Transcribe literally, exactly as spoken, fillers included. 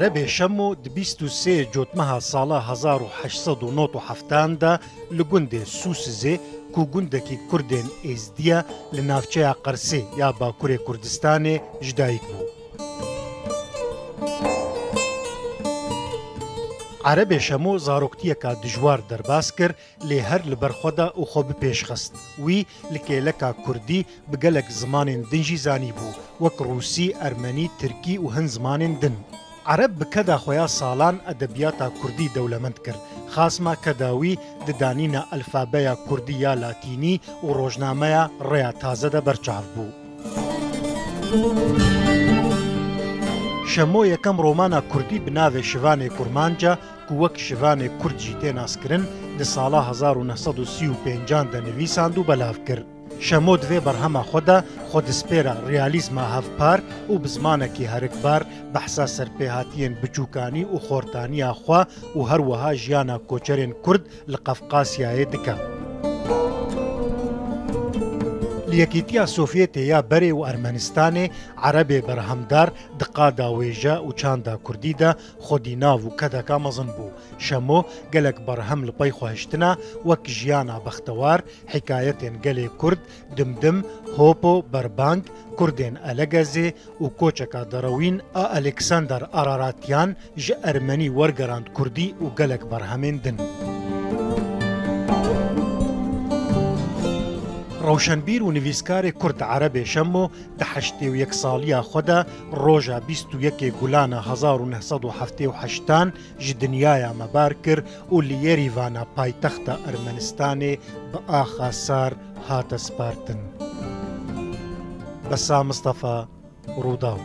Erebê Şemo di bîst û sê Cotmeha sala hezar û heşt sed û nod û heftan de li gundê Sûsizê, ku gundekî Kurdên Êzdiye, li navçeya Qersê ya Bakurê Kurdistanê ji dayik bû. Erebê Şemo zaroktiyeka dijwar derbas kir, lê her li ber xwe da û xwe bi pêş xist. Wî li kêleka kurdî bi gelek zimanên din jî zanîbû, wek rûsî, ermenî, tirkî û hin zimanên din. Ereb bi keda xwe ya salan edebiyata kurdî dewlemend kir. Xasma keda wî di danîna alfabeya kurdî ya latînî û rojnameya Rêya Taze de berçav bû. Şemo yekem romana kurdî bi navê Şivanê Kurmanca, ku wek Şivanê Kurd jî tê naskirin, di sala hezar û neh sed û sî û pêncan de nivîsand û belav kir. Şemo di vê berhema xwe de xwe dispêre realîzma hevpar û bi zimanekî herikbar behsa serpêhatiyên biçûkanî û xortaniya xwe û her wiha jiyana koçerên Kurd li Qefqasyayê dike. Li Yekîtiya Sovyetê ya berê û Ermenistanê Erebê berhemdar di qada wêje û çanda kurdî de xwedî nav û kedeka mezin bû. Şemo gelek berhem li pey xwe hiştine, wek Jiyana Bextewar, Hikayetên Gelê Kurd, Dimdim, Hopo, Berbang, Kurdên Elegezê û Koçeka Derewîn a Alexander Araratyan ji ermenî wergerand kurdî û gelek berhemên din. Rewşenbîr û nivîskarê kurd Erebê Şemo di heştê û yek saliya xwe de roja bîst û yekê Gulana hezar û neh sed û heftê û heştan ji dinyaya me bar kir û li Yerîvana paytexta Ermenistanê bi axa sar hate spartin. Besa Mistefa, Rûdaw.